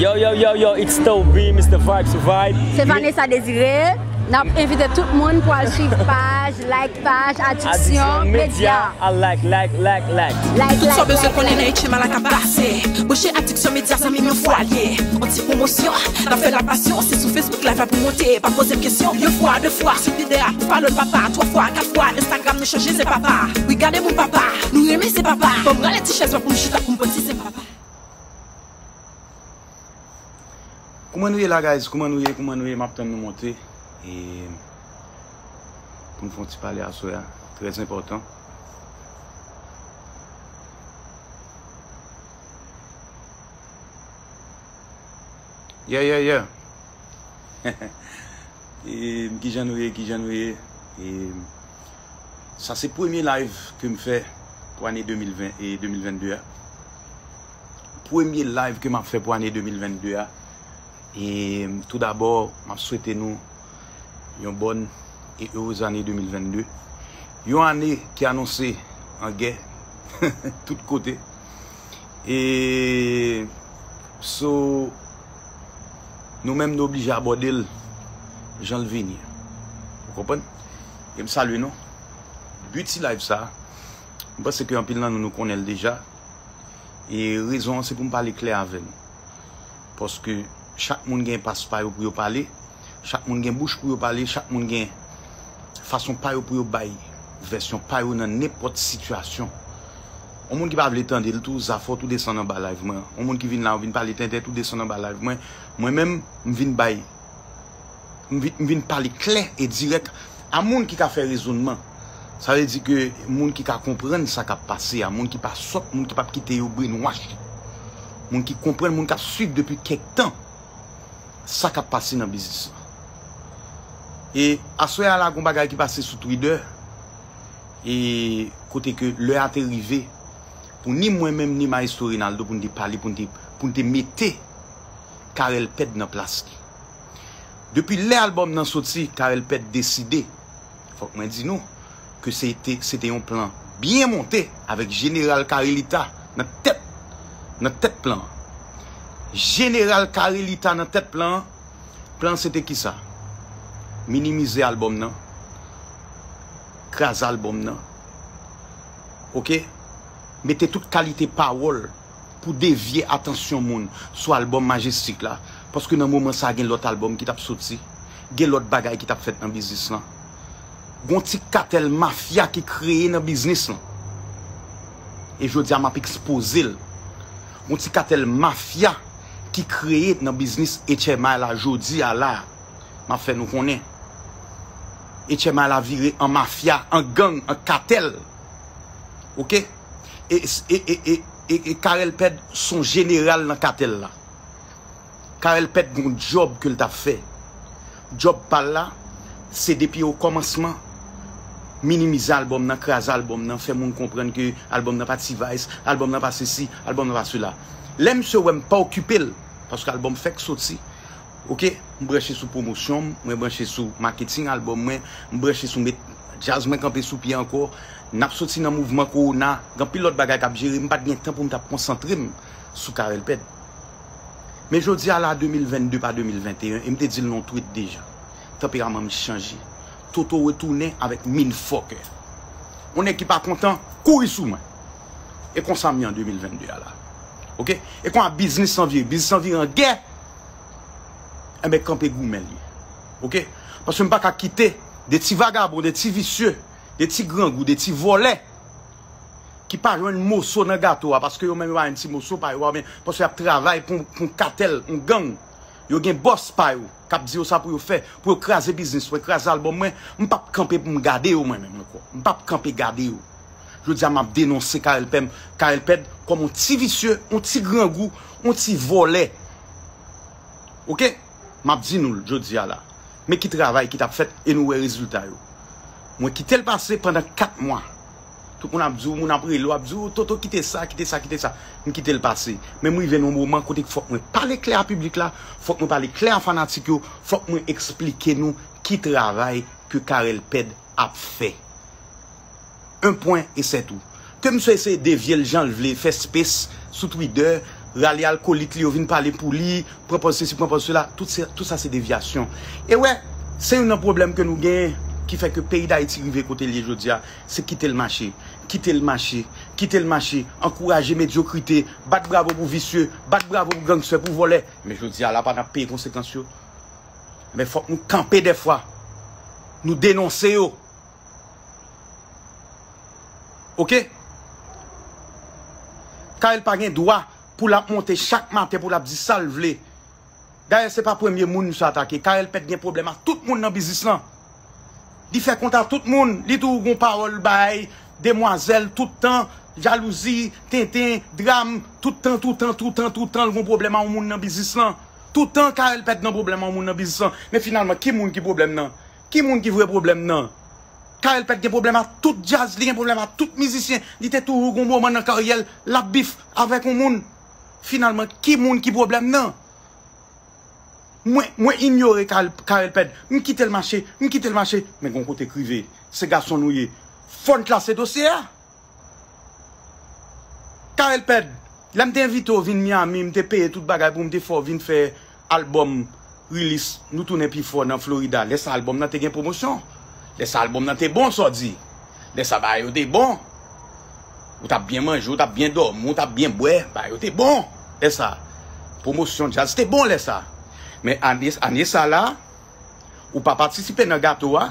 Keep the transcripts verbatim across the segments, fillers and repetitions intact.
Yo, yo, yo, yo, it's Toby, Mister Vibes Vibe. Se Vanessa Désiré. N ap envite tout moun pou al swiv paj, like paj Addiction Media. A like, like, like, like. Like, Tout sa w like, bezwen like, konnen nan like. H M I la k ap pase. Branche Addiction Media, zanmi m, yon fwa l ye. Yon ti pwomosyon, n ap fè l ap pase, se sou Facebook Live la pou monte. Pa poze m kesyon, yon fwa, de fwa, sou Twitter, follow l papa, twa fwa, kat fwa, Instagram nou chanje, se papa. Wi, gade moun papa, nou renmen se papa. Ban m rale ti chèz mwen pou m chita, pou m pran ti zen papa. Kouman nou ye la, guys? Kouman nou ye? Kouman nou ye? M ap tann nou monte. E pou n fè yon ti pale aswè a. Trè enpòtan. Yeah, yeah, yeah. E kijan nou ye, kijan nou ye? E sa se premye live ke m fè pou ane de mil ven e de mil venn de a. Premye live ke m ap fè pou ane de mil venn de a. E toudabò, m ap swete nou yon bòn e erez ane de mil venn de. Yon ane ki anonse an gè tout kote. E so nou menm nou oblije abòde l jan l vini. Ou konprann? E m salye nou. But ti live sa, m panse ke anpil nan nou nou konnen l deja. E rezon an se pou m pale klè avè nou. Paske chak moun gen pas pa yo pou yo pale, chak moun gen bouch pou yo pale, chak moun gen fason pa yo pou yo bay vèsyon pa yo nan nenpòt sitiyasyon. Yon moun ki pa vle tande l tou, Zafò tou desann anba live mwen. Yon moun ki vin la, ou vin pale tenten tou desann anba live mwen. Mwen menm, m vin bay M vin, m vin pale klè e dirèk a moun ki ka fè rezònman. Sa vle di ke moun ki ka konprann sa k ap pase a, moun ki pa sòt, moun ki p ap kite yo brainwash. Moun ki konprann, moun k ap swiv depi kèk tan sa k ap pase nan biznis lan. E aswè a la, gon bagay ki pase sou Twitter, e kote ke lè a te rive pou ni mwen menm ni Maestro Reynaldo pou n te pale, pou n te, pou n te mete Carel Ped nan plas li. Depi lè albòm nan soti, Carel Ped deside, fòk mwen di nou, ke se te, se te yon plan byen monte avèk Jeneral Carelita nan tèt, nan tèt plan an. Jeneral Carelita nan tèt plan an, plan an se te kisa? Minimize albòm nan, kraze albòm nan, oke? Mete tout kalite pawòl pou devye atansyon moun sou albòm Majestic la, paske nan moman sa a gen lòt albòm ki t ap soti, gen lòt bagay ki t ap fèt nan biznis lan. Gon ti katèl mafya ki kreye nan biznis lan. E jodi a m ap ekspoze l. Gon ti katèl mafya ki kreye nan biznis H M I la jodi a la. M ap fè nou konnen. H M I la vire an mafya, an gang, an katèl. Oke? E, e, e, e, e, e Carel Ped se yon jeneral nan katèl la. Carel Ped gon djòb ke l t ap fè. Djòb pa l la, se depi okòmansman, minimize albòm nan, kraze albòm nan, fè moun konprann ke albòm nan pa T-Vice, albòm nan pa sesi, albòm nan pa sela. Lè misye wè m pa okipe l, paske albòm fèk soti, oke, m branche sou pwomosyon m, mwen branche sou maketing albòm mwen, m branche sou met djaz mwen kanpe sou pye ankò. N ap soti nan mouvman kowona, gen anpil lòt bagay k ap jere, m pa t gen tan pou m t ap konsantre m sou Carel Ped. Men jodi a la, de mil venn de pa de mil venteyen, e m te di l nan yon tweet deja, tanperaman m chanje. Toto retounen avèk Mean Fucker. Yon nèg ki pa kontan, kouri sou mwen. E konsa m ye an de mil venn de a la. Oke? E konsa biznis lan vire. Biznis lan vire an gè. Enben, kanpe goumen l ye. Oke? Paske m pa ka kite de ti vagabon, de ti visye, de ti grangou, de ti vòlè ki pa jwenn moso nan gato a, paske yo menm yo pa jwenn ti moso pa yo a, men paske y ap travay pou, pou yon katèl, yon gang. Yo gen bòs pa yo k ap di yo sa pou yo fè, pou yo kraze biznis mwen, kraze albòm mwen. M p ap kanpe pou m gade yo mwen menm ankò. M p ap kanpe gade yo. Jodi a, m ap denonse Carel Ped, Carel Ped kòm yon ti visye, yon ti grangou, yon ti vòlè. Oke? M ap di nou l jodi a la. Men ki travay ki t ap fèt e nou wè rezilta yo. Mwen kite l pase pandan kat mwa. Tout moun ap di w, moun ap rele w, ap di w, Toto, kite sa, kite sa, kite sa. M kite l pase. Men m rive nan yon moman kote k fòk mwen pale klè a piblik la, fòk mwen pale klè a fanatik yo, fòk mwen eksplike nou ki travay ke Carel Ped ap fè. Un point et c'est tout. Ke misye eseye devye l jan l vle, fè space sou Twitter, rale alkolik li yo vin pale pou li, pran pòz sesi, pran pòz sela, tout se, tout sa se devyasyon. E wè, se youn nan pwoblèm ke nou genyen ki fè ke peyi Dayiti rive kote l ye jodi a, se kite l mache, kite l mache, kite l mache, ankouraje medyokrite, bat bravo pou visye, bat bravo pou gangstè, pou vòlè. Men jodi a la pa n ap peye konsekans yo. Men fòk nou kanpe dèfwa. Nou denonse yo. Oke? Carel pa gen dwa pou l ap monte chak maten pou l ap di sa l vle. Dayè, se pa premye moun misye atake. Carel Pèt gen pwoblèm ak tout moun nan biznis lan. Li fè kont a tout moun. Li toujou gon pawòl bay demwazèl tout tan, jalouzi, tenten, dram, tout tan, tout tan, tout tan, tout tan, l gon pwoblèm a yon moun nan biznis lan. Tout tan, Carel Pèt nan pwoblèm a yon moun nan biznis lan. Men finalman, ki moun ki pwoblèm nan? Ki moun ki vre pwoblèm nan? Carel Pèt gen pwoblèm a tout djaz, li gen pwoblèm a tout mizisyen. Li te toujou gon moman nan karyè l, l ap bif avèk yon moun. Finalman, ki moun ki pwoblèm nan? Mwen, mwen inyore Carel, Carel Pèt. M kite l mache, m kite l mache. Men gon kote k rive. Se gason nou ye. Fò n klase dosye a. Carel Pèt, lè m te envite w vin Miami, m te peye tout bagay pou m te fè w vin fè albòm, release, nou tounen pi fò nan Florida. Lè sa albòm nan te gen pwomosyon. Lè sa albòm nan te bon, sa w di. Lè sa bagay yo te bon. Ou t ap byen manje, ou t ap byen dòmi, ou t ap byen bwè. Bagay yo te bon lè sa. Pwomosyon djaz te bon lè sa. Men ane, ane sa la, ou pa patisipe nan gato a.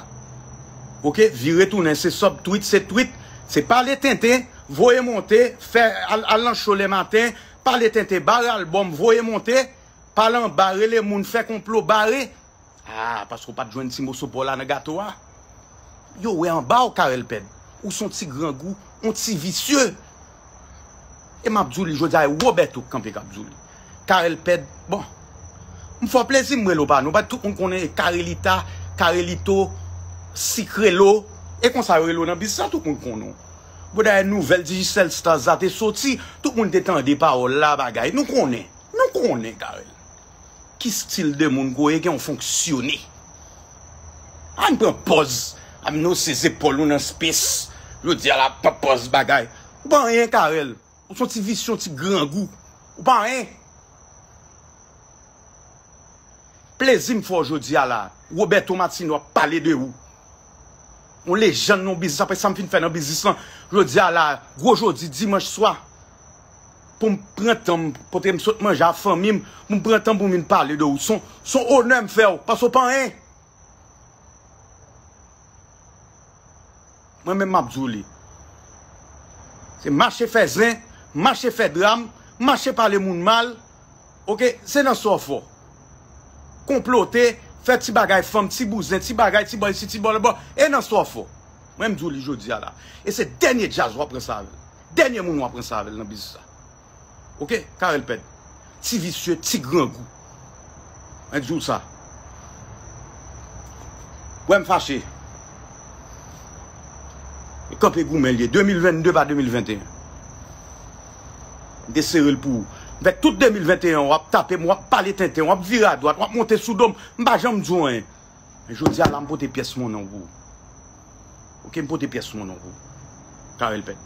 Oke, vire tounen, se sub tweet, se tweet, se pale tenten, voye monte, fè al, al nan show lè maten, pale tenten, bare albòm, voye monte, pale anba, rele moun, fè konplo, bare. Ah, paske w pa t jwenn ti moso pa w la nan gato a. Yo wè anba w, Carel Pèt. Ou se yon ti grangou, yon ti visye. E m ap di w li jodi a, e Roberto k kanpe k ap di w li. Carel Pèt, bon. M fè w plezi, m rele w pa non. Paske tout moun konnen e Carelita, Carelito, Sikrelo. E konsa yo rele w nan biznis lan, tout moun konnen w. Bon, dayè, nouvèl Digicel Stars la te soti, tout moun te tande pawòl la, bagay. Nou konnen. Nou konnen, Carel. Ki stil de moun ke w ye, ke w fonksyone? Ann pran pòz. Ann wose zepòl ou nan space. Jodi a la, pran pòz bagay. Ou pa anyen, Carel. Ou se yon ti visye, yon ti grangou. Ou pa anyen. Plezi m fè w jodi a la. Roberto Martino ap pale de ou. Yon lejann nan biznis, apre sa m fin fè nan biznis lan. Jodi a la, gwo jodi, dimanch swa. Pou m pran tan m, kote m sot manje a fanmi m, pou m pran tan pou m vin pale de ou. Se yon, se yon onè m fè w, paske w pa anyen. Mwen menm m ap di w li. Se mache fè zen, mache fè dram, mache pale moun mal. Oke, se nan sa w fò. Konplote, fè ti bagay fanm, ti bouzen, ti bagay, ti bò isi, ti bò lòtbò. E nan sa w fò. Mwen m di w li jodi a la. E se dènye djaz w ap ranse avè l. Dènye moun w ap ranse avè l nan biznis la. Oke, Carel Pèt. Ti visye, ti grangou. Mwen di w sa. Wè m fache. E kanpe goumen l ye. De mil vennde pa de mil venteyen. M te sere l pou ou. M fè tout de mil venteyen, w ap tape m, w ap pale tenten, w ap vire adwat, w ap monte sou do m. M pa janm di w anyen. Men jodi a la, m pote pyès monnen w pou ou. Oke, m pote pyès monnen w pou ou. Carel Pèt.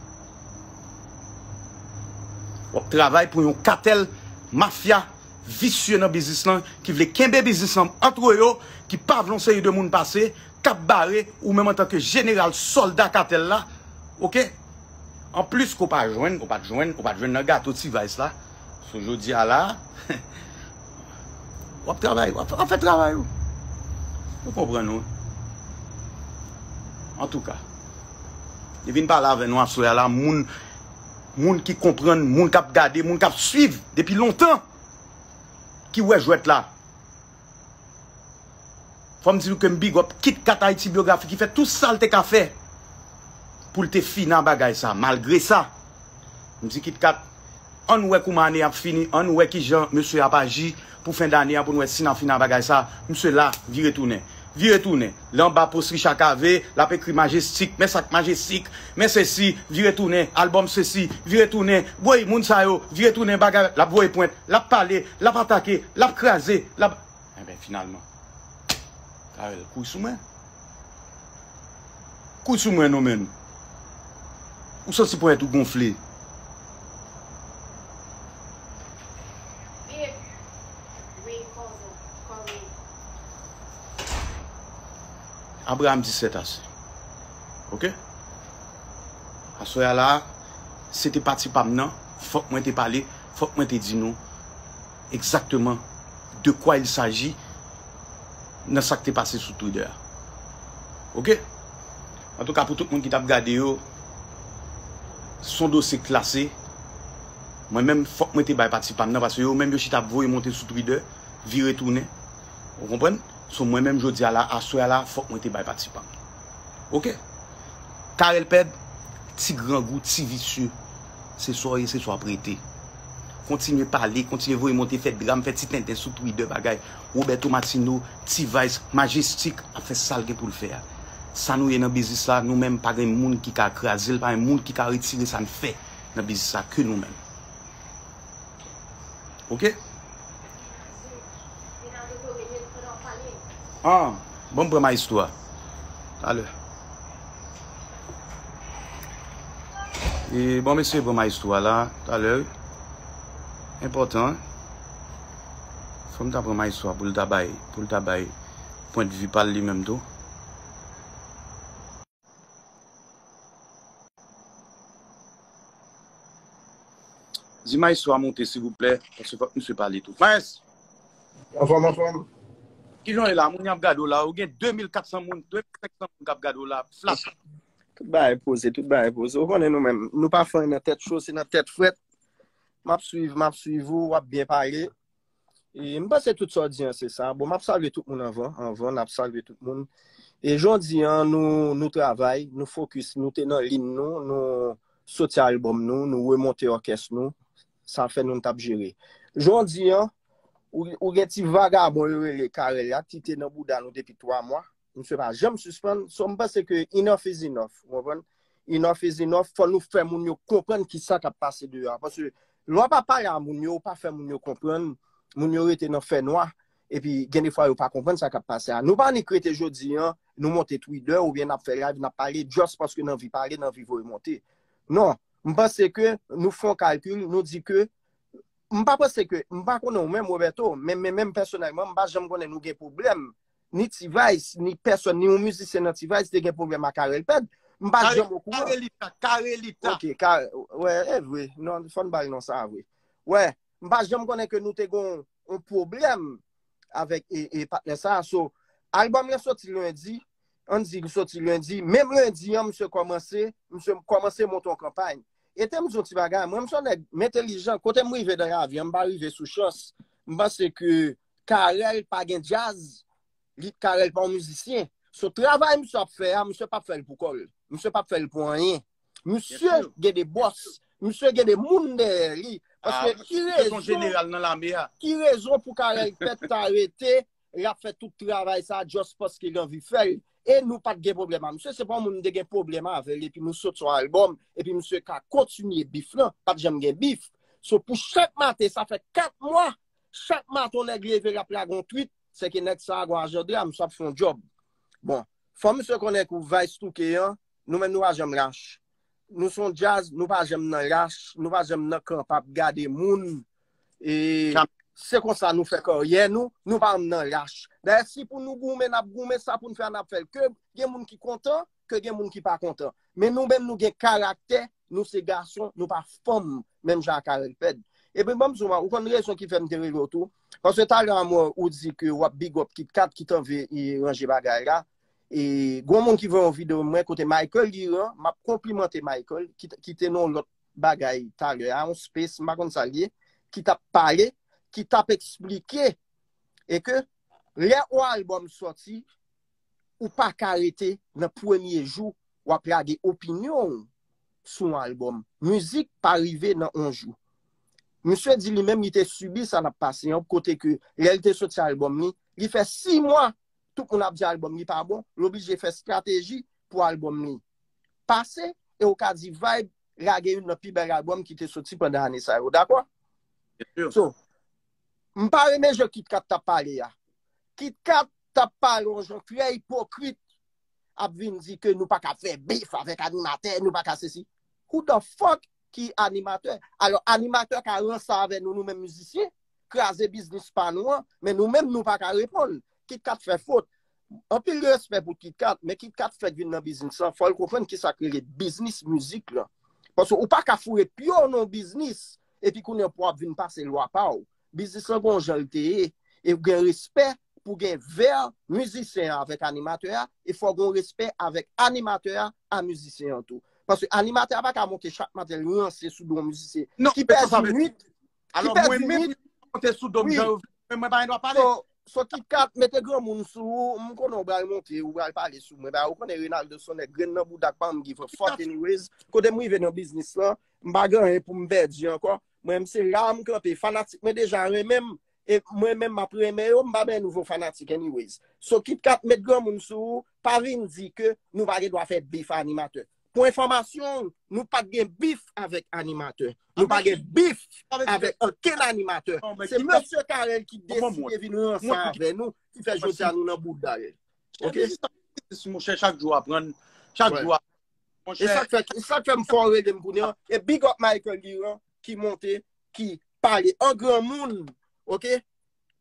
W ap travay pou yon katèl mafya visye nan biznis lan, ki vle kenbe biznis lan antre yo, ki pa vle yon seri de moun pase, k ap bare, ou menm antanke jeneral sòlda katèl la, oke? Anplis ke w pa jwenn, ou pa t jwenn, ou pa t jwenn nan gato T-Vice la. So jodi a la, w ap travay, w ap, w ap fè travay ou. Ou konprann ou? Antouka, li vin pale avè nou aswè a la, moun, moun ki konprann, moun k ap gade, moun k ap swiv depi lontan, ki wè jwèt la. Fò m di nou ke m big up Kit Kat Haïti Biographie ki fè tout sa l te ka fè pou l te fini a bagay sa. Malgre sa, m di Kit Kat, ann wè kouman ane a ap fini, ann wè kijan mesye a ap aji pou fen dane a pou n wè si n a fini a bagay sa. Mesye la, vire tounen. Vire tounen. L anba pòs Richard Cavé, l ap ekri Majestic, men sa k Majestic, men sesi, vire tounen, albòm sesi, vire tounen. Woy, moun sa yo, vire tounen, bagay, l ap voye pwent, l ap pale, l ap atake, l ap kraze, l ap Enben, finalman, Carel, kouri sou mwen. Kouri sou mwen non, menn. Ou santi ponyèt ou gonfle. Abraham di sèt ase. Oke? Aswè a la, se te pati pa m nan, fòk mwen te pale, fòk mwen te di nou egzakteman de kwa il saji nan sa k te pase sou Twitter a. Oke? Antouka, pou tout moun ki t ap gade yo, se yon dosye klase. Mwen menm, fòk mwen te bay pati pa m nan, paske yo menm yo chita ap voye monte sou Twitter, vire tounen. Ou konprann? So, mwen menm, jodi a la, aswè a la, fòk mwen te bay pati pa m. Oke? Karèl Pèd, ti grangou, ti visye. Se sa w ye, se sa w ap rete. Kontinye pale, kontinye voye monte, fè dram, fè ti tenten sou Twitter, bagay. Roberto Martino, T-Vice, Majestic ap fè sa l gen pou l fè a. Sa nou ye nan biznis la, nou menm pa gen moun ki ka kraze l, pa gen moun ki ka retire sa n fè nan biznis la ke nou menm. Oke? Ah, bon, m pran maestro a. Talè. E bon, mesye, pran maestro a la, talè. Enpòtan. Fò m ta pran maestro a pou l ta bay, pou l ta bay pwendvi pa l li menm tou. Di maestro a monte, silvouplè, paske fòk misye pale tou. Maes! Anfòm, anfòm. Kijan w ye la? Moun y ap gade w la, ou gen de mil kat san moun, de mil senk san moun k ap gade w la, flat. Tout bagay poze, tout bagay poze. Ou konnen nou menm, nou pa fè anyen nan tèt cho, se nan tèt frèt. M ap swiv, m ap swiv ou, w ap byen pale. E m panse tout sa w di an se sa. Bon, m ap salye tout moun anvan, anvan, n ap salye tout moun. E jan w di an, nou, nou travay, nou fokis, nou te nan liy nou, nou soti albòm nou, nou remonte òkès nou. Sa fè nou, n t ap jere. Jan w di an, ou, ou gen ti vagabon yo rele Karèl la, ki te nan bouda nou depi twa mwa. Misye pa janm sispann. So, m panse ke enough is enough, ou konprann? Enough is enough. Fò nou fè moun yo konprann ki sa k ap pase deyò a. Paske lè w pa pale a moun yo, ou pa fè moun yo konprann, moun yo rete nan fènwa. Epi, gen de fwa, yo pa konprann sa k ap pase a. Nou pa nik rete jodi an, nou monte Twitter oubyen n ap fè live, n ap pale, just paske n anvi pale, n anvi voye monte. Non, m panse ke nou fè yon kalkil, nou di ke, m pa panse ke, m pa konnen ou menm, Roberto, men, men menm pèsonèlman, m pa janm konnen nou gen pwoblèm. Ni T-Vice, ni pèsòn, ni yon mizisyen nan T-Vice te gen pwoblèm ak Karèl Pèd. M pa janm okouran. Karelita, Karelita. Ok, ka, wè, e vre. Non, fò n ba l non sa a vre. Wè, m pa janm konnen ke nou te gon yon pwoblèm avèk e, e patnè sa a. So, albòm lan soti lendi, ann di l soti lendi, menm lendi an, misye kòmanse, misye kòmanse monte yon kanpay. E te m di yon ti bagay, mwen, m se yon nèg, m entelijan, kote m rive nan lavi an, m pa rive sou chans. M panse ke Karèl pa gen djaz, li, Karèl pa yon mizisyen. So, travay misye ap fè a, misye p ap fè l pou kò l. Misye p ap fè l pou anyen. Misye gen de bòs. Misye gen de moun dèyè li. Paske ki rezon, ki rezon pou Karèl Pèd ta rete, l ap fè tout travay sa just paske l anvi fè l? E nou pa t gen pwoblèm a misye. Se pa yon moun m te gen pwoblèm avè l, epi nou sot sou albòm, epi misye ka kontinye bif lan. Pa t janm gen bif. So, pou chak maten, sa fè kat mwa, chak maten yon nèg leve, l ap lage yon tweet, se ke nèg sa a gon ajanda, misye ap fè yon djòb. Bon, fò misye konnen kou Vice touke an, nou menm nou pa janm lach. Nou se yon djaz, nou pa janm nan lach, nou pa janm nan kanpe ap gade moun. E se konsa nou fè karyè nou, nou pa janm nan lach. Dayè, si pou nou goumen, n ap goumen, sa pou n fè a, n ap fè l. Ke gen moun ki kontan, ke gen moun ki pa kontan. Men nou menm, nou gen karaktè, nou se gason, nou pa fanm, menm jan ak Karèl Pèd. Epi ban m di w, ou konn rezon ki fè m te rele w tou? Paske talè a m wè ou di ke w ap big up Kit Kat ki t anvi ranje bagay la. E gon moun ki voye yon videyo mwen kote Michael Liran, m ap konplimante Michael, ki, ki te nan yon lòt bagay talè a, yon space, m pa konn sa l ye, ki t ap pale, ki t ap eksplike, e ke lè yon albòm sòti, ou pa ka rete nan premye jou w ap lage opinyon w sou yon albòm. Mizik pa rive nan yon jou. Misye di li menm li te sibi sa n ap pase an, kote ke lè l te soti albòm li, li fè sis mwa, tout moun ap di albòm li pa bon, l oblije fè estrateji pou albòm li pase, e ou ka di Vibe lage youn nan pi bèl albòm ki te soti pandan ane sa yo, dakò? So, m pa renmen jan Kit Kat t ap pale a. Kit Kat t ap pale yon jan trè ipokrit, ap vin di ke nou pa ka fè bif avèk animatè, nou pa ka sesi. Who the fuck ki animatè? Alò, animatè ka ranse avè nou, nou menm mizisyen, kraze biznis pa nou an, men nou menm nou pa ka reponn. Kit Kat fè fot. Anpil respè pou Kit Kat, men Kit Kat fèk vin nan biznis lan, fò l konprann kisa k rele biznis mizik lan. Paske ou pa ka foure pye w nan yon biznis, epi kounye a pou w ap vin pase lwa pa w. Biznis lan gon jan l te ye, e gen respè pou gen vè mizisyen an avèk animatè a, e fò gen respè avèk animatè a a mizisyen an tou. Paske animatè a pa ka monte chak maten li ranse sou do yon mizisyen ki pèdi nwit, ki pèdi nwit. Alò mwen menm, mwen monte sou do m jan yo vle, men mwen pa gen dwa pale. So, so Kit Kat mete granmoun sou ou, m konnen w pral monte, ou pral pale sou mwen. Ba, ou konnen Renaldo se yon nèg grenn nan bouda k pa janm give a fuck anyways. Kote m rive nan biznis lan, m pa gen anyen pou m pèdi ankò. Mwen menm se la m kanpe. Fanatik mwen deja renmen m. E mwen menm m ap renmen yo, m pa bay nouvo fanatik anyways. So Kit Kat met granmoun sou ou, pa vin di ke nou pa gen dwa fè bif a animatè. Pou enfòmasyon w, nou pa t gen bif avèk animatè. Nou pa gen bif avèk okenn animatè. Se mesye Carel ki deside vin ranse avè nou, ki fè jodi a nou nan bouda l. Ok? Monchè, chak jou aprann, chak jou aprann. E sa k fè, e sa k fè m fò rele m kounye a. E big up Michael Guiran ki monte, ki pale an granmoun. Ok?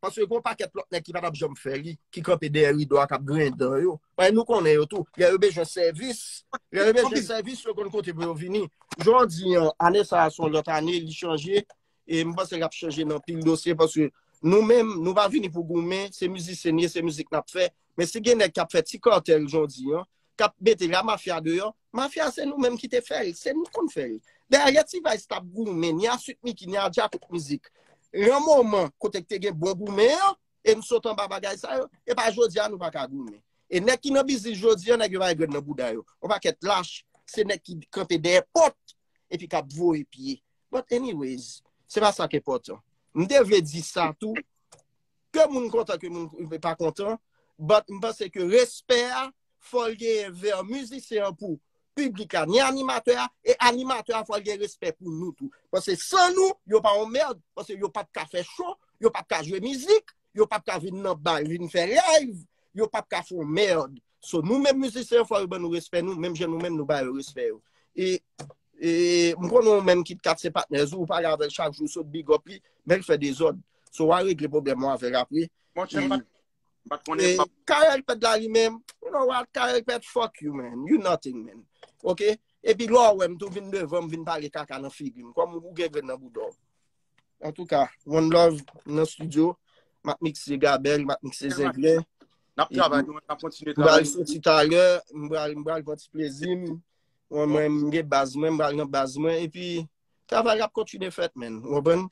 Paske gen yon pakèt lòt nèg ki pa t ap janm fè li, ki kanpe dèyè rido a, k ap griyen dan yo. Paske nou konnen yo tou. Lè yo bezwen sèvis, lè yo bezwen sèvis, yo konn kote pou yo vini. Jan w di an, ane sa a se yon lòt ane, li chanje. E m panse l ap chanje nan pil dosye, paske nou menm, nou pa vini pou goumen, se mizisyen n ye, se mizik n ap fè. Men si gen nèg k ap fè ti kàtèl jan w di an, k ap mete la mafya deyò, mafya se nou menm ki te fè l, se nou k konn fè l. Dayè, lè T-Vice t ap goumen, ni a Sweet Micky, ni a Djakout Mizik, nan moman kote k te gen bon goumen an, e n sot anba bagay sa yo, e pa jodi a nou pa ka goumen. E nèg ki nan biznis jodi a, nèg yo pa gen grenn nan bouda yo. Yon pakèt lach, se nèg ki kanpe dèyè pòt, epi k ap voye pye. But anyways, se pa sa k enpòtan. M te vle di sa tou, ke moun kontan, ke moun pa kontan, but m panse ke respè a, fò l genyen vè mizisyen an pou piblik la, ni animatè a, e animatè a fò l gen respè pou nou tou. Paske san nou, yo pa yon mèd, paske yo p ap ka fè cho, yo p ap ka jwe mizik, yo p ap ka vin nan bal, vin fè live, yo p ap ka fè yon mèd. So, nou menm mizisyen, fò yo ban nou respè nou, menm jan nou menm nou ba yo respè yo. E, e m konnen w menm Kit Kat se patnè w, ou pale avè l chak jou, sot big up li, men l fè dezòd. So, w a regle pwoblèm ou avè l apre. Monchè, m pa t, m pa t konnen, m pa t. Carel Pèd la li menm, you know what, Carel Pèd, fuck you, man. You nothing, man. Ok? Epi lè w wè m tou vin devan m, vin pale kaka nan figi m. Kòm ou gen grenn nan bouda w. Antouka, one love nan estidyo. M ap mikse Gabèl, m ap mikse Zenglen. N ap travay, nou, n ap kontinye travay. M pral soti talè, m pral, m pral pran ti plezi m. Mwen, mwen, m gen baz mwen, m pral nan baz mwen. Epi, travay la ap kontinye fèt, man. Ou konprann?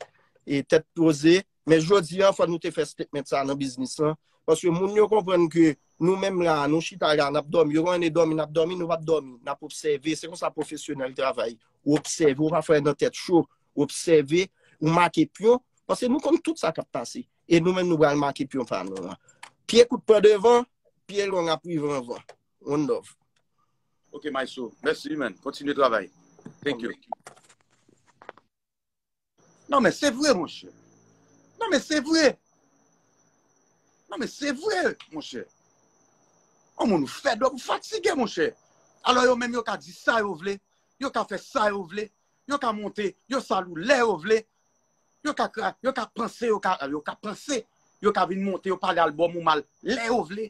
E tèt poze. Men jodi a, fò nou te fè statement sa nan biznis lan. Paske moun yo konprann ke nou menm la, nou chita la, n ap dòmi. Yo konnen dòmi, n ap dòmi, nou p ap dòmi. N ap obsève. Se konsa pwofesyonèl travay. Ou obsève, ou pa fè nan tèt cho. Ou obsève, ou make pyon. Paske nou konn tout sa k ap pase. E nou menm, nou pral make pyon pa nou an. Pye kout pran devan, pye long ap rive anvan. One love. Ok, Maestro. Mèsi, man. Kontinye travay. Thank you. Non, men se vre, monchè. Non, men se vre. Non, men se vre, monchè. Yon moun ou fèdòp, ou fatige, monchè. Alò, yo menm, yo ka di sa yo vle. Yo ka fè sa yo vle. Yo ka monte, yo sal ou lè yo vle. Yo ka kra-, yo ka panse, yo ka, yo ka panse. Yo ka vin monte, yo pale albòm ou mal lè yo vle.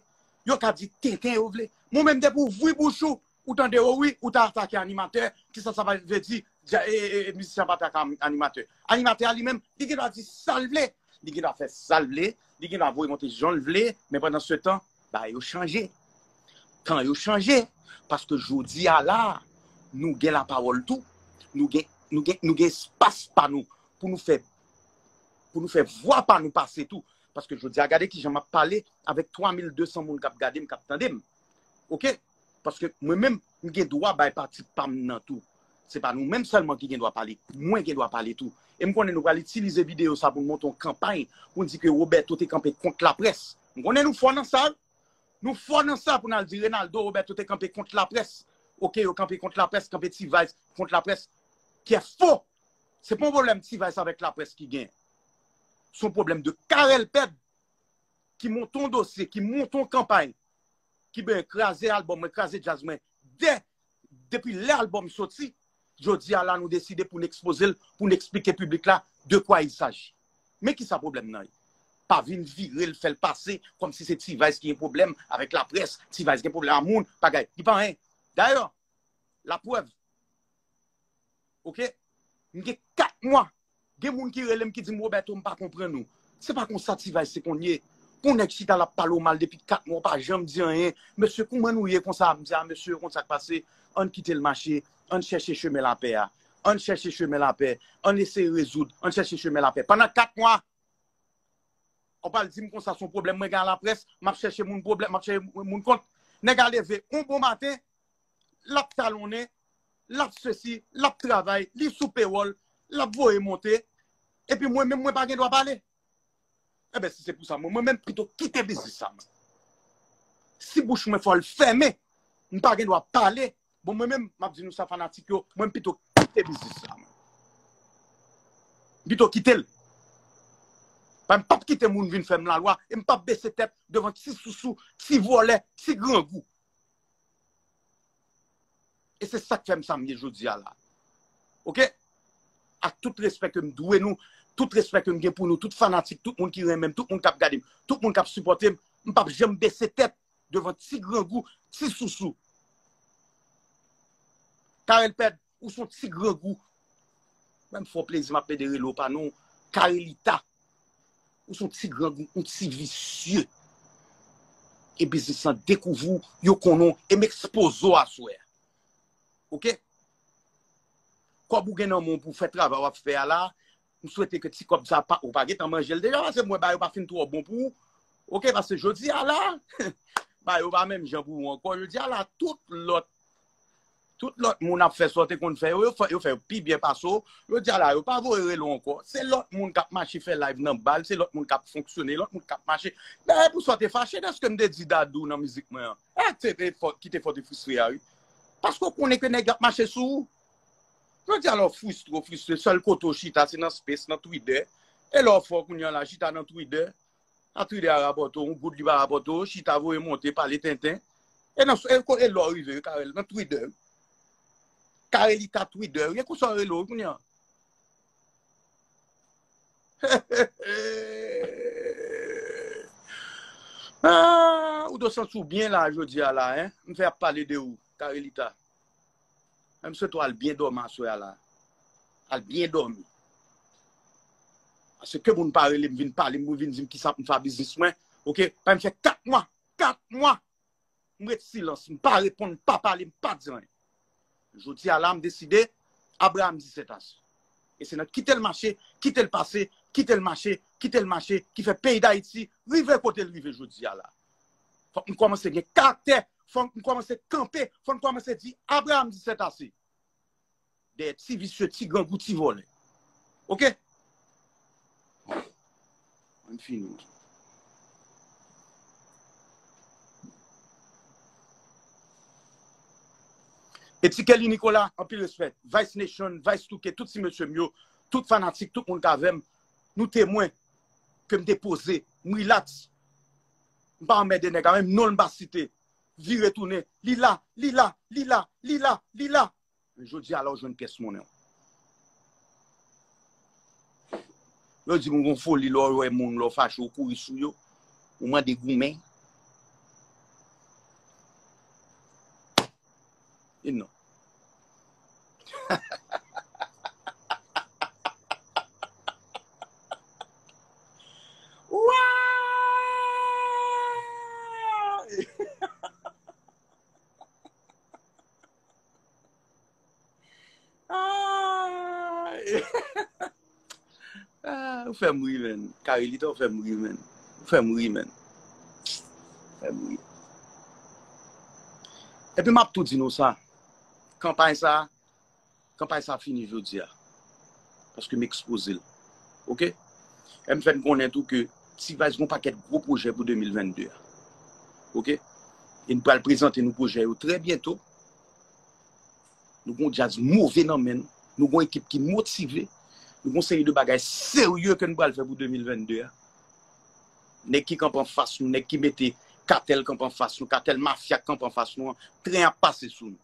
Yo ka di tenten yo vle. Mwen menm, depi w ouvri bouch ou, ou tande yo, wi, ou ta atake animatè, kisa sa va vle di, dja-, e, e, e, mizisyen ap atake an-, animatè. Animatè a li menm, li gen dwa di sa l vle, li gen dwa fè sa l vle, li gen dwa voye monte jan l vle, men pandan se tan, bagay yo chanje. Tan yo chanje, paske jodi a la, nou gen lapawòl tou, nou gen, nou gen, nou gen espas pa nou, pou nou fè, pou nou fè vwa pa nou pase tou. Paske jodi a, gade kijan m ap pale avèk twa mil de san moun k ap gade m, k ap tande m. Ok? Paske mwen menm, m gen dwa bay pati pa m nan tou. Se pa nou menm sèlman ki gen dwa pale. Mwen gen dwa pale tou. E m konnen nou pral itilize videyo sa pou n monte yon kanpay, pou n di ke Roberto te kanpe kont laprès. M konnen nou fò nan sa. Nou fò nan sa pou n al di Renaldo, Roberto te kanpe kont laprès. Ok, yo kanpe kont laprès, kanpe T-Vice kont laprès. Kè fo! Se pa yon pwoblèm T-Vice avèk laprès ki gen. Se yon pwoblèm de Carel Pèd ki monte yon dosye, ki monte yon kanpay, ki ben kraze albòm mwen, kraze djaz mwen. Dè, depi lè albòm soti, jodi a la nou deside pou n ekspoze l, pou n eksplike piblik la de quoi il s'agit. Men kisa pwoblèm nan ye? pa vin vire l, fè l pase kòmsi se T-Vice ki gen pwoblèm avèk laprès, T-Vice gen pwoblèm a moun, bagay. Li pa anyen. Dayè, laprèv, oke? M gen kat mwa. Gen moun ki rele m ki di m, Roberto, m pa konprann ou. Se pa konsa T-Vice se konn ye. Pou nèg chita l ap pale w mal depi kat mwa, w pa janm di anyen. Mesye, kouman nou ye konsa? M di, a, mesye, konn sa k pase. Ann kite l mache. Ann chèche chemen lapè a. Ann chèche chemen lapè. Ann eseye rezoud. Ann chèche chemen lapè. Pandan kat mwa, w pral di m konsa se yon pwoblèm mwen gen a laprès, m ap chèche moun pwoblèm, m ap chèche moun kont. Nèg a leve yon bon maten, l ap talonnen, l ap sesi, l ap travay, li sou pewòl, l ap voye monte, epi mwen menm mwen pa gen dwa pale. Enben, si se pou sa, mwen, mwen menm pito kite biznis sa, mwen. Si bouch mwen fò l fèmen, m pa gen dwa pale, bon, mwen menm, m ap di nou sa, fanatik yo, mwen m pito kite biznis sa, mwen. M pito kite l. Paske m p ap kite moun vin fè m lalwa, e m p ap bese tèt devan ti sousou, ti vòlè, ti grangou. E se sa k fè m sa m ye jodi a la. Oke? Ak tout respè ke m dwe nou, tout respè ke m gen pou nou, tout fanatik, tout moun ki renmen m, tout moun k ap gade m, tout moun k ap sipòte m, m p ap janm bese tèt devan ti grangou, ti sousou. Carel Pèd, ou se yon ti grangou. Ban m fè w plezi, m ap pede rele w pa non. Carelita. Ou se yon ti grangou, yon ti visye. E biznis lan dekouvri w, yo konnen w, e m ekspoze w aswè a. Oke? Kòb ou gen nan men w pou w fè travay w ap fè a la, m swete ke ti kòb sa pa, ou pa gentan manje l deja, paske m wè bagay yo pa fin twò bon pou ou. Oke, paske jodi a la, bagay yo pa menm jan pou ou ankò. Jodi a la, tout lòt, tout lòt moun ap fè sa w te konn fè yo, yo fè, yo fè yo pi byen pase w. Jodi a la, yo pa voye rele w ankò. Se lòt moun k ap mache fè live nan bal, se lòt moun k ap fonksyone, lòt moun k ap mache. Dayè, pou sa w te fache dèske m te di Dadou nan mizik mwen an. E se te fò, ki te fè w te fristre a, wi. Paske w konnen ke nèg yo ap mache sou ou. Jodi a la w fristre, w fristre, sèl kote w chita se nan Space, nan Twitter. E lè w fò kounye a la, chita nan Twitter. A Twitter a rapòte w, yon goud li pa rapòte w, chita voye monte, pale tenten. E nan, e ko-, e lè w rive, Carel, nan Twitter. Carelita Twitter, e konsa w rele w kounye a. Ah, ou dwe santi w byen la jodi a la, en. M fè ap pale de ou, Carelita. Men m swete w al byen dòmi aswè a la. Al byen dòmi. Paske ke moun pa rele m vin pale m, vin di m kisa pou m fè a biznis mwen. Oke? Paske m fè kat mwa, kat mwa. M ret silans, m pa reponn, m pa pale, m pa di anyen. Jodi a la, m deside, Abraham disèt ase. E se nan kite l mache, kite l pase, kite l mache, kite l mache, ki fè peyi Dayiti rive kote l rive jodi a la. Fòk m kòmanse gen karaktè, fòk m kòmanse kanpe, fòk m kòmanse di, Abraham disèt ase. Dèyè ti visye, ti grangou, ti vòlè. Oke? Ann fini. E ti Kelly Nicolas, anpil respè. Vice Nation, Vice Touke, tout ti mesye m yo, tout fanatik, tout moun k avè m, nou temwen ke m te poze, m rilaks. M pa anmède nèg la, menm non l m pa site. Vire tounen. Li la, li la, li la, li la, li la. Men jodi a la w jwenn pyès monnen w. Yo di m ou gon foli lè w wè moun, lè w fache w kouri sou yo. Ou mande goumen. E non. Wa! Ah! Ah, ou fè m ri, menn. Carelita, ou fè m ri, menn. Ou fè m ri, menn. Ou fè m ri. Epi m ap tou di nou sa. Kanpay sa, kanpay sa fini jodi a. Paske m ekspoze l. Oke? E m fè n konnen tou ke T-Vice gon pakèt gwo pwojè pou de mil vennde a. Oke? E n pral prezante nou pwojè yo trè byento. Nou gon djaz move nan men n. Nou gon ekip ki motive. Nou gon seri de bagay serye ke n pral fè pou de mil vennde a. Nèg ki kanpe anfas nou, nèg ki mete Katèl kanpe anfas nou, Katèl mafya k kanpe anfas nou an, tren ap pase sou nou.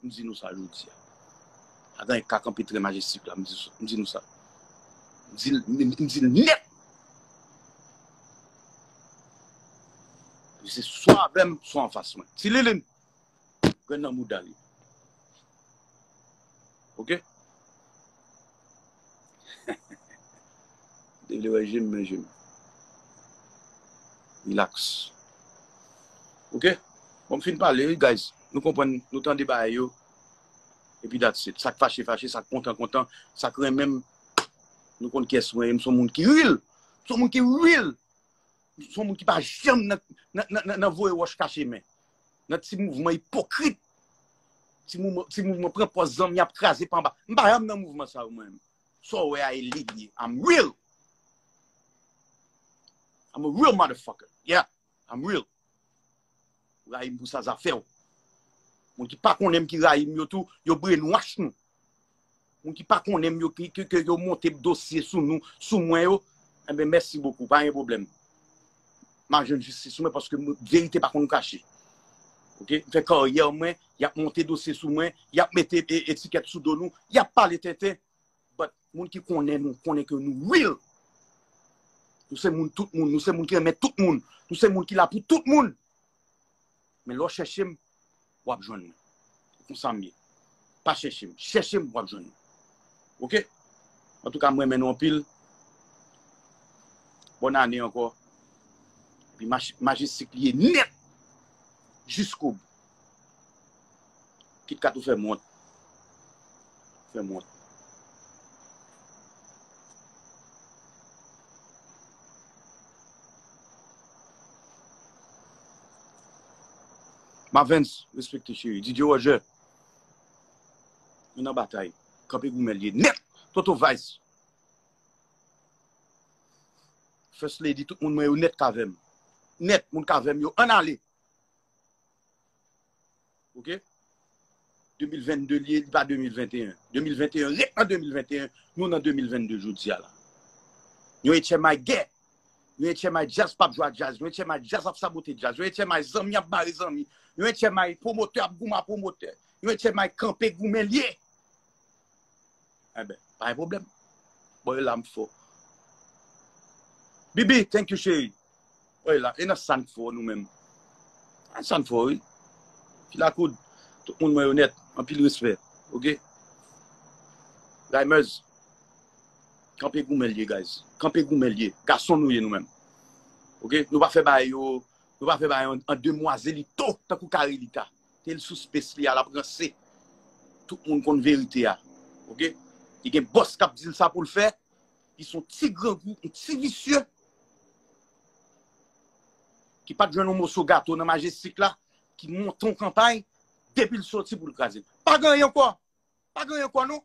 M di nou sa jodi a. Adan e ka kanpe trè majestik la, m di, m di nou sa. M di l, m, m di l nèt. se swa avè m, swa anfas mwen. Ti Lilin, grenn nan mouda li. Oke? Li vle wè je m, men je m. Relax. Oke? Bon, m fin pale, wi, guys. Nou konprann, nou tande bagay yo. Epi that's it. Sa k fache, fache. Sa k kontan, kontan. Sa k renmen m, nou konn kiyès mwen ye. M se yon moun ki real. M se yon moun ki real. M se yon moun ki pa janm nan, nan, nan, nan, nan voye wòch kache men. Nan ti mouvman ipokrit. Ti mouvman, ti mouvman pran pòz zanmi ap kraze pa anba. M pa janm nan mouvman sa yo, mwen menm. Sa w wè a e li li ye. I'm real. I'm a real motherfucker. Yeah, I'm real. Ou rayi m pou sa zafè w. Moun ki pa konnen m ki rayi m yo tou, yo brainwash nou. Moun ki pa konnen m yo, ki, ki, ki yo monte dosye sou nou, sou mwen yo, enben, mèsi bokou, pa gen pwoblèm. M a jwenn jistis mwen paske m, verite pa konn kache. Oke? M fè karyè mwen, y ap monte dosye sou mwen, y ap mete e, etikèt sou do nou, y ap pale tenten. But moun ki konnen nou, konnen ke nou real. Nou se moun tout moun, nou se moun ki renmen tout moun, nou se moun ki la pou tout moun. Men lè w chèche m, w ap jwenn mwen. Se konsa m ye. Pa chèche m. Chèche m, w ap jwenn mwen. Oke? Antouka, m renmen nou anpil. Bòn ane ankò. Epi maj-, Majestic li ye nèt. Jiskobou. Kit Kat ou fè m wont. Fè m wont. Mavens, respekte cheri. D J Roger, nou nan batay. Kanpe goumen l ye nèt. Toto Vice. First Lady, tout moun mwen yo nèt k avè m. Nèt, moun k avè m yo, ann ale. Oke? De mil vennde li ye, li pa de mil venteyen. De mil venteyen, ret nan de mil venteyen, nou nan de mil vennde jodi a la. Yon H M I gè. Yon H M I djaz p ap jwe a djaz. Yon H M I djaz ap sabote djaz. Yon H M I zanmi ap bare zanmi. Yon H M I pwomotè ap goumen a pwomotè. Yon H M I kanpe goumen l ye. Enben, pa gen pwoblèm. Bò yo la m fò. Bibi, thank you, cheri. Bò yo la, e nan sa n fò nou menm. Nan sa n fò, wi. Filakoud, tout moun mwen yo nèt, anpil respè. Oke? Raymers, kanpe goumen l ye, guys. Kanpe goumen l ye. Gason nou ye nou menm. Oke? Nou pa fè bagay yo, nou pa fè bagay an, an demwazelito, tankou Carelita. Te l sou space li a, l ap ranse. Tout moun konn verite a. Oke? Li gen bòs k ap di l sa pou l fè. Li se yon ti grangou, yon ti visye. Ki pa t jwenn yon moso gato nan Majestic la, ki monte yon kanpay, depi l soti pou l kraze l. Pa gen anyen ankò. Pa gen anyen ankò, non.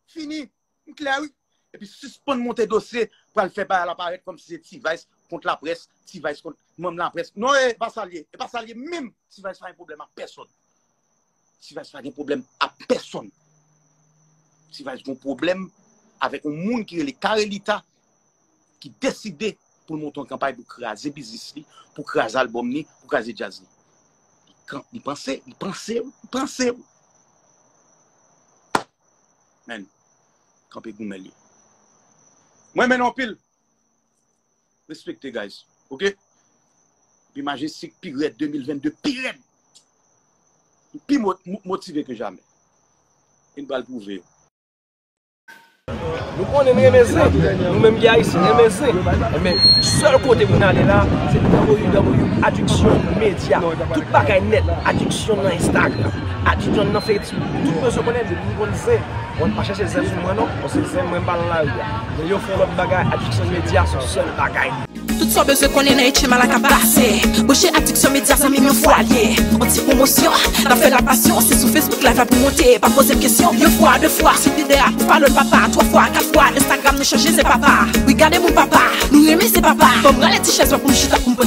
Fini. M klè, wi. Epi sispann monte dosye, pral fè bagay la parèt kòmsi se T-Vice kont laprès, T-Vice kont manm laprès. Non, e pa sa l ye. E pa sa l ye menm. T-Vice pa gen pwoblèm ak pèsonn. T-Vice pa gen pwoblèm ak pèsonn. T-Vice gen pwoblèm avèk yon moun ki rele Carelita, ki deside pou l monte yon kanpay pou kraze biznis li, pou kraze albòm li, pou kraze djaz li. Li kan-, li panse, li panse, li panse. Men, kanpe goumen l ye. Mwen renmen nou anpil. Respekte, guys. Oke? Pi Majestic, pi rèd, de mil vennde, pi rèd. Pi mo-, mo-, motive ke jamè. E n pral pwouve yo. Nou konnen n renmen zen. Nou menm ki Ayisyen, n renmen zen. Enben, sèl kote pou n ale la, se w w w Addiction Media. Tout bagay nèt. Addiction nan Instagram. Addiction nan Facebook. Tout bezwen konnen depi nou konn zen. Bon, pa chèche zen sou mwen non, paske zen mwen pa nan lari a. Men yo fè lòt bagay, Addiction Media se sèl bagay. Tout sa w bezwen konnen nan H M I la k ap pase. Branche Addiction Media zanmi m yon fwa l ye. Yon ti pwomosyon, n ap fè l ak pasyon, se sou Facebook Live la pou monte, pa poze m kesyon. Yon fwa, de fwa, sou Twitter, pou follow l papa, twa fwa, kat fwa, Instagram nou chanje se papa. Wi gade moun papa, nou renmen se papa. Ban m rale ti chèz mwen pou m chita pou m pran